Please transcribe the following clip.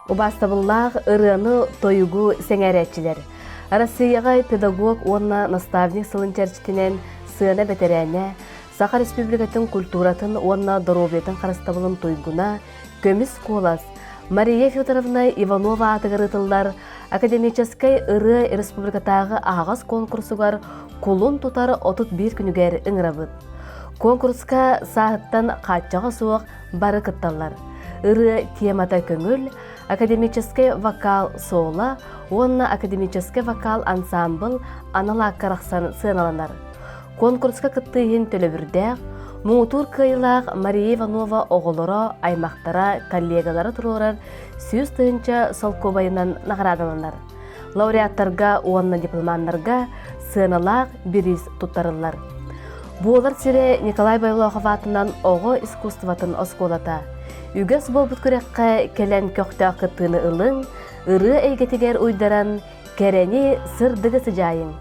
Убаастабыллаах ырыаны, тойугу сэҥээрээччилэр. Россияҕа педагог уонна наставник сылын чэрчитинэн сыана бэтэрээнэ, Саха Республикатын культуратын уонна доруобуйатын харыстабылын туйгуна, көмүс куолас Мария Федоровна Иванова аатыгар ыытыллар академическай ырыа республикатааҕы аһаҕас конкурсугар кулун тутар 31 күнүгэр ыҥырабыт. Конкурска сааһыттан хааччаҕа суох бары кытталлар. Ырыа темата көҥүл, академическай вокал соло уонна академическай вокал ансамбл анал аакка арахсан сыаналанар. Конкурска кыттыы иһин төлөбүрдээх, муҥутуур кыайыылаах Мария Иванова оҕолоро, аймахтара, коллегалара туруорар 100 000 солкуобайынан наҕараадаланар. Лауреаттарга уонна дипломаннарга сыаналаах бириис туттарыллар. Буолар сирэ Николай Бойлохов аатынан оҕо искусствотын оскуолата. Үгэс буолбут күрэххэ кэлэн көхтөөх кыттыыны ылыҥ, ырыа эйгэтигэр уйдаран, кэрэни, сырдыгы сыдьаайыҥ.